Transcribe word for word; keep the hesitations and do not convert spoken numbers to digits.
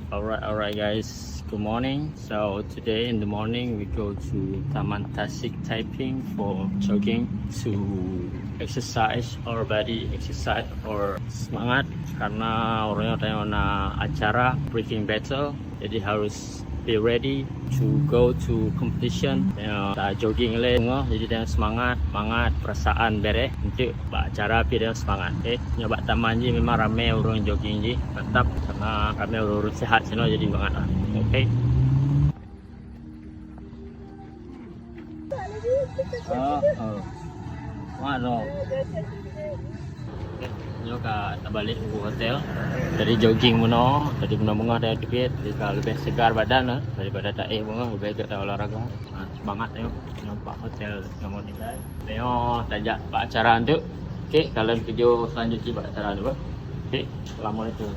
Alright, alright, guys. Good morning. So today in the morning we go to Taman Tasik Taiping for jogging to exercise our body, exercise our semangat. Karena uroe nyoe na acara briefing battle, jadi harus be ready to go to competition. Ya, ta jogging lé, jadi dan semangat, semangat, perasaan bereh untuk bak acara pih dan semangat. Okay, nyoe bak taman ji memang ramé ureuëng jogging ji, mantap, karena ramé ureuëng sehat sinoe jadi bangat lah. Okay. Oh, oh. Wah, no. Okay, nyoe ka tabalek u hotel. Dari jogging meunoe, dari meunoe beungoh dari tibet, jadi ka lebih segar badan lah daripada taéh beungoh, lebih ke olahraga. Ah, semangat nyoe, nyoe bak hotel nyoe nilai. Nyoe tajak bak acara tu. Okay, kalau video selanjutnya bak acara tu. Okay, assalamualaikum.